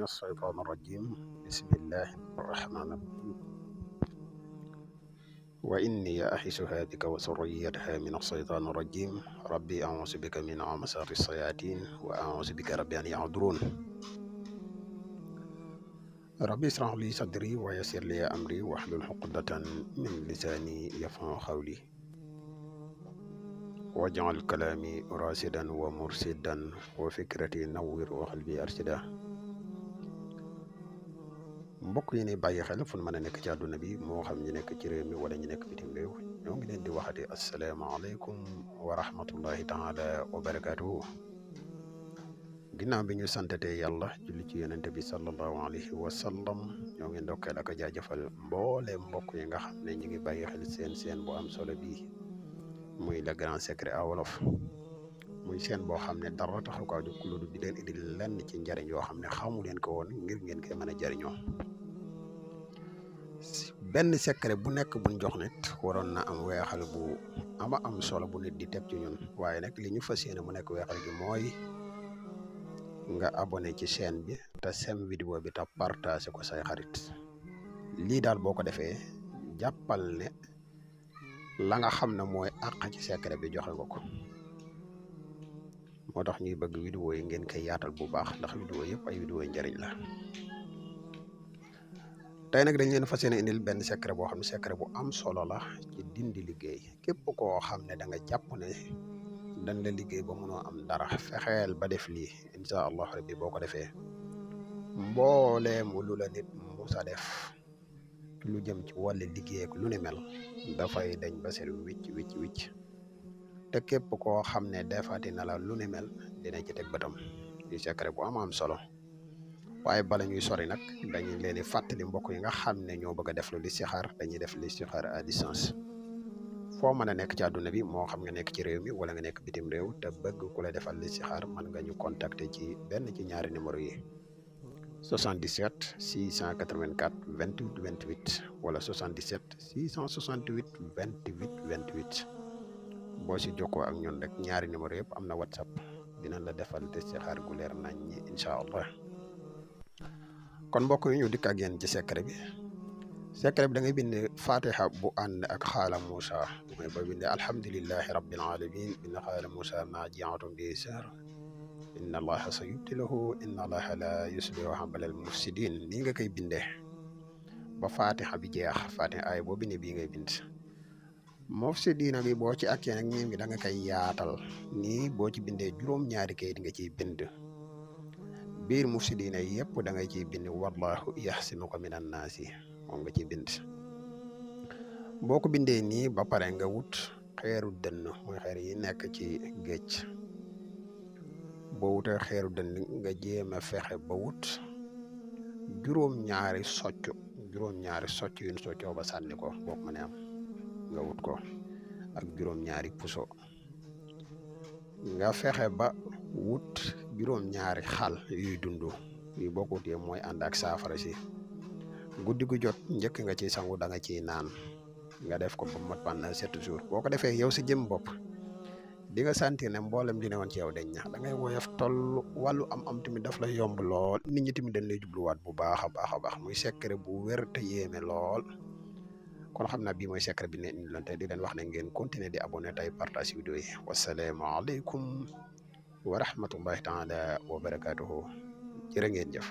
من الشيطان الرجيم. بسم الله الرحمن الرحيم. وإني أعيذها بك وذريتها من الشيطان الرجيم. ربي أعوذ بك من همزات الشياطين وأعوذ بك ربي أن يحضرون. ربي اشرح لي صدري ويسر لي أمري واحلل عقدة من لساني يفقهوا قولي واجعل كلامي راشدا ومرشدا وفكرتي نور وقلبي أرشدا. mbokk yi ni bàyyi xel fu mën a nekk ci àdduna bi moo xam ñu nekk ci réew mi wala ñu nekk bitim réew ñoo ngi leen di waxati asalaamaaleykum wa rahmatullahi taala wa barakaatuhu. ginnaaw bi ñu santatee yàlla julli ci yonente bi sallallahu alayhi wa sallam ñoo ngi ndokkeel ak a jaajëfal mboole mbokk yi nga xam ne ñu ngi bàyyi xel seen bu am solo bii muy le grand secret à wolof, muy seen boo xam ne dara taxu ko jóg lu di leen indil lenn ci njariñ yoo xam ne xamu leen ko woon ngir ngeen koy mën a jariñoo. benn secret bu nekk buñ jox nit waroon na am weexal bu am solo bu nit di teg ci ñun, waaye nag li ñu fas yéene mu nekk weexal gi mooy nga abonné ci chaîne bi te sem vidéo bi te partagé ko say xarit. lii daal boo ko defee jàppal ne la nga xam ne mooy àq ci secret bi joxe nga ko. moo tax ñuy bëgg vidéo yi ngeen koy yaatal bu baax ndax vidéo yëpp ay vidéo njariñ la. tey nag dañ leen fas yéene indil benn secret boo xam ne secret bu am solo la ci dindi liggéey. képp koo xam ne da nga jàpp ne dañ la liggéey ba mënoo am dara, fexeel ba def lii incha allah rabbi. boo ko defee mbooleem lu la nit musa def lu jëm ci wàllu liggéey ak lu ne mel dafay dañ ba seet wicc. te képp koo xam ne defati na la lu ne mel dina ci teg bëtam. di secret bu am solo. waaye bala ñuy sori nag dañuy leen di fàttali mbokk yi nga xam ne ñoo bëgg a def lu listixaar, dañuy def listixaar à distance. foo mën a nekk ci àdduna bi moo xam nga nekk ci réew mi wala nga nekk bitim réew te bëgg ku la defal listixaar, mën nga ñu contacter ci benn ci ñaari numéro yi 77 684 28 28 wala 77 668 28 28. boo si jokkoo ak ñun rek ñaari numéro yëpp am na whatsapp, dinañ la defal listixaar gu leer nañ ñi incha allah. kon mbokk yi ñu dikk ak yéen ci secret bi. secret bi da ngay bind fatiha bu ànd ak xaala Moussa, mooy ba binde alhamdulillahi rabbil alamin bind xaala Moussa najiatun bi sar inna allaha sa yubtilahu inna allaha la yuslihu amalal mufsidin. nii nga koy bindee ba fatiha bi jeex. fatiha ay boo binde bii ngay bind mufsidina bi boo ci akkee nag ñi ngi da nga koy yaatal nii. boo ci bindee juróom-ñaari kayit nga ciy bind. biir mufsidina yëpp da ngay ciy bind wallahu yaxsimuka minan naasi, moom nga ciy bind. boo ko bindee nii ba pare nga wut xeeru dënn, mooy xeer yi nekk ci géej. boo wutee xeeru dënn nga jéem a fexe ba wut juróom-ñaari socc yuñ soccoo ba sànni ko boo ko mënee am nga wut ko ak juróom-ñaari puso. nga fexe ba wut juróom-ñaari xal yuy dund yi boo ko wutee mooy ànd ak saafara si. guddi gu jot njëkk nga ciy sangu da nga ciy naan, nga def ko ba mat pendant 7 jours. boo ko defee yow si jëm bopp di nga sentir ne mboolem li ne woon ci yow dañ ñax da ngay woyof toll. wàllu am tamit daf lay yomb lool. nit ñi tamit dañ lay jubluwaat bu baax a baax. muy secret bu wér te yéeme lool. kon xam naa bii mooy secret bi ne indi loon te di leen wax ne ngeen continuer di abonné tey partage vidéo yi. wasalaamaaleykum wa rahmatullahi taala wa barakatuhu. jërë ngeen jëf.